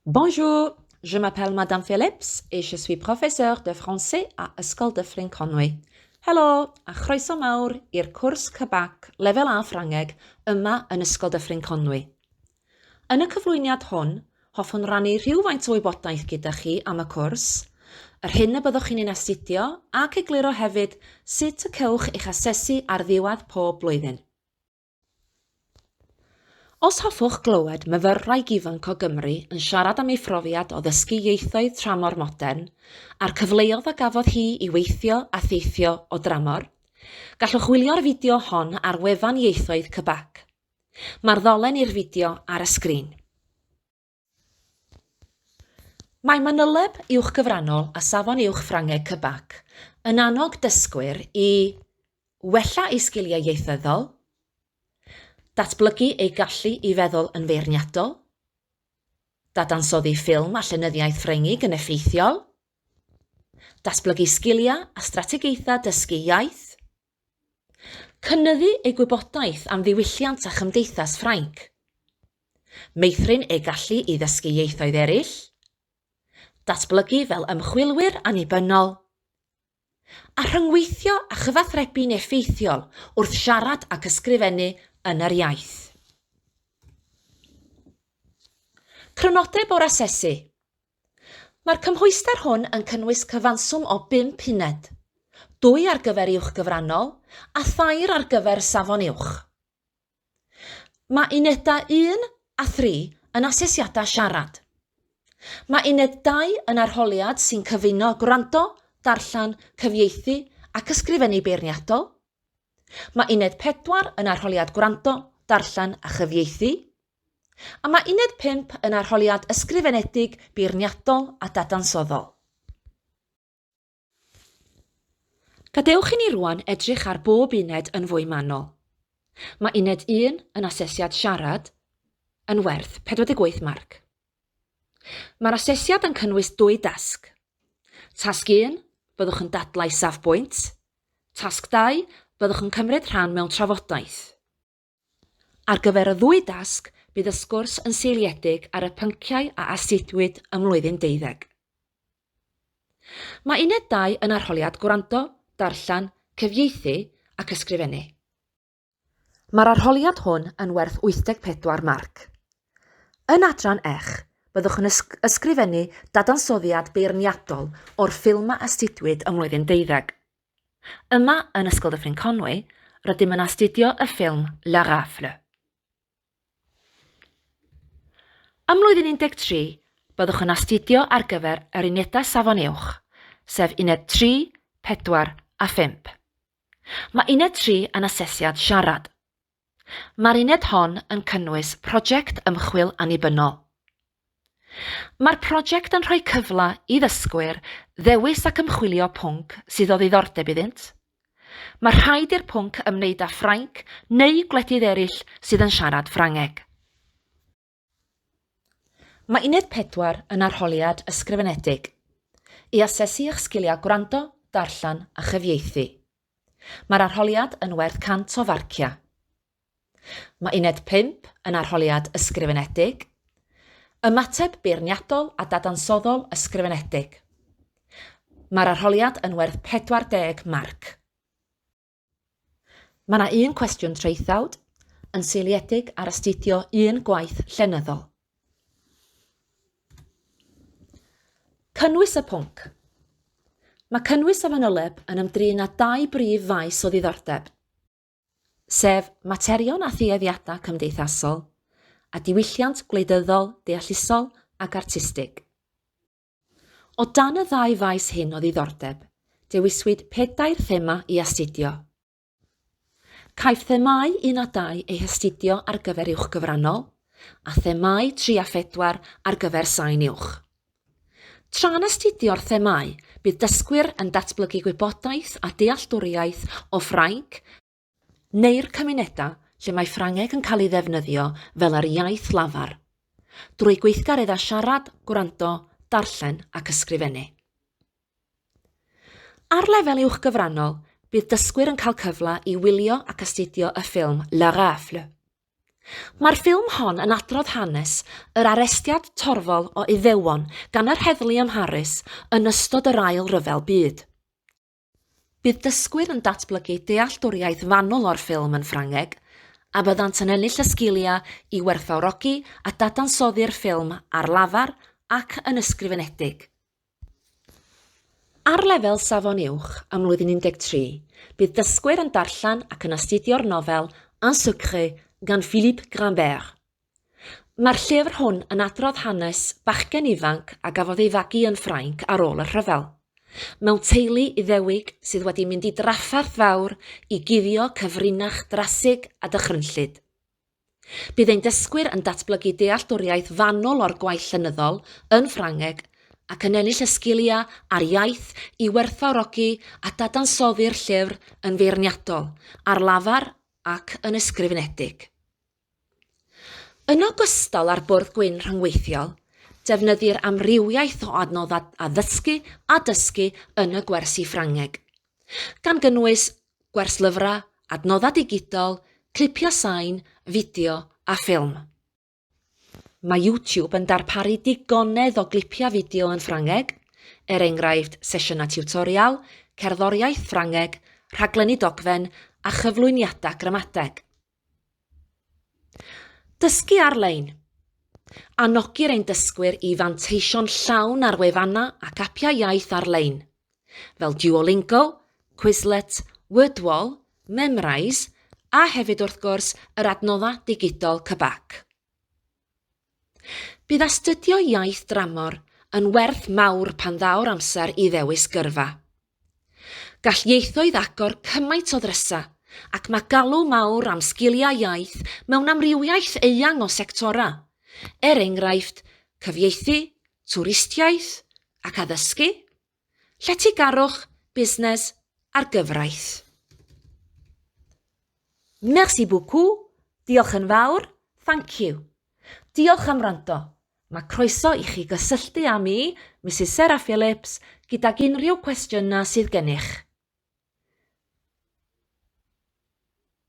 Bonjour, je m'appelle Madame Phillips et je suis professeure de français à Ysgol Dyffryn Conwy. Helo, a chroeso mawr i'r cwrs CBAC Lefel A Ffrangeg yma yn Ysgol Dyffryn Conwy. Yn y cyflwyniad hwn, hoffwn rannu rhywfaint o wybodaeth gyda chi am y cwrs, yr hyn y byddwch chi'n ei astudio ac egluro hefyd sut y cewch eich asesu ar ddiwedd pob blwyddyn. Os hoffwch glywed myfyrwraig ifanc o Gymru yn siarad am ei phrofiad o ddysgu ieithoedd tramor modern a'r cyfleoedd a gafodd hi i weithio a theithio o dramor, gallwch wylio'r fideo hon ar wefan Ieithoedd CBAC. Mae'r ddolen i'r fideo ar y sgrin. Mae manyleb Uwch Gyfrannol a Safon Uwch Ffrangeg CBAC yn annog dysgwyr i wella eu sgiliau ieithyddol, datblygu eu gallu i feddwl yn feirniadol, dadansoddi ffilm a llenyddiaeth Ffrengig yn effeithiol, datblygu sgiliau a strategaethau dysgu iaith, cynyddu eu gwybodaeth am ddiwylliant a chymdeithas Ffrainc, meithrin eu gallu i ddysgu ieithoedd eraill, datblygu fel ymchwilwyr annibynnol, a rhyngweithio a chyfathrebu'n effeithiol wrth siarad ac ysgrifennu yn yr iaith. Crynodeb o'r asesu. Mae'r cymhwyster hwn yn cynnwys cyfanswm o bump uned, dwy ar gyfer uwch gyfrannol a thair ar gyfer safon uwch. Mae unedau 1 a 3 yn asesiadau siarad. Mae uned 2 yn arholiad sy'n cyfuno gwrando, darllen, cyfieithu ac ysgrifennu beirniadol. Mae uned 4 yn arholiad gwrando, darllen a chyfieithu. A mae uned 5 yn arholiad ysgrifenedig, beirniadol a dadansoddol. Gadewch i ni rwan edrych ar bob uned yn fwy manwl. Mae uned 1 yn asesiad siarad yn werth 48 marc. Mae'r asesiad yn cynnwys dwy dasg. Tasg 1, byddwch yn dadlau safbwynt. Tasg 2, byddwch yn cymryd rhan mewn trafodaeth. Ar gyfer y ddwy dasg, bydd y sgwrs yn seiliedig ar y pynciau a astudiwyd ym mlwyddyn deuddeg. Mae Uned 2 yn arholiad gwrando, darllen, cyfieithu ac ysgrifennu. Mae'r arholiad hwn yn werth 84 marc. Yn adran Ech, byddwch yn ysgrifennu dadansoddiad beirniadol o'r ffilm a astudiwyd ym mlwyddyn deuddeg. Yma yn Ysgol Dyffryn Conwy, rydym yn astudio y ffilm La Rafle. Ym mlwyddyn 13, byddwch yn astudio ar gyfer yr unedau Safon Uwch, sef Uned 3, 4 a 5. Mae Uned 3 yn asesiad siarad. Mae'r uned hon yn cynnwys prosiect ymchwil annibynnol. Mae'r prosiect yn rhoi cyfle i ddysgwyr ddewis ac ymchwilio pwnc sydd o ddiddordeb iddynt. Mae rhaid i'r pwnc ymwneud â Ffrainc neu gwledydd eraill sydd yn siarad Ffrangeg. Mae Uned 4 yn arholiad ysgrifenedig i asesu eich sgiliau gwrando, darllen a chyfieithu. Mae'r arholiad yn werth 100 o farciau. Mae Uned 5 yn arholiad ysgrifenedig, ymateb beirniadol a dadansoddol ysgrifenedig. Mae'r arholiad yn werth 40 marc. Mae yna un cwestiwn traethawd yn seiliedig ar astudio un gwaith llenyddol. Cynnwys y pwnc. Mae cynnwys y fanyleb yn ymdrin â dau brif faes o ddiddordeb, sef materion a thueddiadau cymdeithasol a diwylliant gwleidyddol, deallusol ac artistig. O dan y ddau faes hyn o ddiddordeb, dewiswyd pedair thema i astudio. Caiff themâu un a dau eu hastudio ar gyfer uwch gyfrannol, a themâu tri a phedwar ar gyfer sain uwch. Tra'n astudio'r themâu, bydd dysgwyr yn datblygu gwybodaeth a dealltwriaeth o Ffrainc, neu'r cymunedau lle mae Ffrangeg yn cael ei ddefnyddio fel yr iaith lafar, drwy gweithgareddau siarad, gwrando, darllen ac ysgrifennu. Ar lefel uwch gyfrannol, bydd dysgwyr yn cael cyfle i wylio ac astudio y ffilm La Rafle. Mae'r ffilm hon yn adrodd hanes yr arestiad torfol o Iddewon gan yr heddlu ym Mharis yn ystod yr Ail Ryfel Byd. Bydd dysgwyr yn datblygu dealltwriaeth fanwl o'r ffilm yn Ffrangeg a byddant yn ennill y sgiliau i werthfawrogi a dadansoddi'r ffilm ar lafar ac yn ysgrifenedig. Ar lefel Safon Uwch ym mlwyddyn 13, bydd dysgwyr yn darllen ac yn astudio'r nofel Un secret gan Philippe Grimbert. Mae'r llyfr hwn yn adrodd hanes bachgen ifanc a gafodd ei fagu yn Ffrainc ar ôl y rhyfel, mewn teulu Iddewig sydd wedi mynd i drafferth fawr i guddio cyfrinach drasig a dychrynllyd. Bydd ein dysgwyr yn datblygu dealltwriaeth fanwl o'r gwaith llenyddol yn Ffrangeg ac yn ennill y sgiliau a'r iaith i werthfawrogi a dadansoddi'r llyfr yn feirniadol, ar lafar ac yn ysgrifenedig. Yn ogystal â'r Bwrdd Gwyn rhyngweithiol, defnyddir amrywiaeth o adnoddau addysgu a dysgu yn y gwersi Ffrangeg, gan gynnwys gwerslyfrau, adnoddau digidol, clipiau sain, fideo a ffilm. Mae YouTube yn darparu digonedd o glipiau fideo yn Ffrangeg, er enghraifft sesiynau tiwtorial, cerddoriaeth Ffrangeg, rhaglenni dogfen a chyflwyniadau gramadeg. Dysgu ar-lein. Anogir ein dysgwyr i fanteisio'n llawn ar wefannau ac apiau iaith ar-lein, fel Duolingo, Quizlet, Wordwall, Memrise a hefyd wrth gwrs yr adnoddau digidol CBAC. Bydd astudio iaith dramor yn werth mawr pan ddaw'r amser i ddewis gyrfa. Gall ieithoedd agor cymaint o ddrysau, ac mae galw mawr am sgiliau iaith mewn amrywiaeth eang o sectorau, er enghraifft, cyfieithu, twristiaeth ac addysgu, lletygarwch, busnes a'r gyfraith. Merci beaucoup, diolch yn fawr, thank you. Diolch am wrando. Mae croeso i chi gysylltu â mi, Misus Sarah Phillips, gydag unrhyw cwestiynau sydd gennych.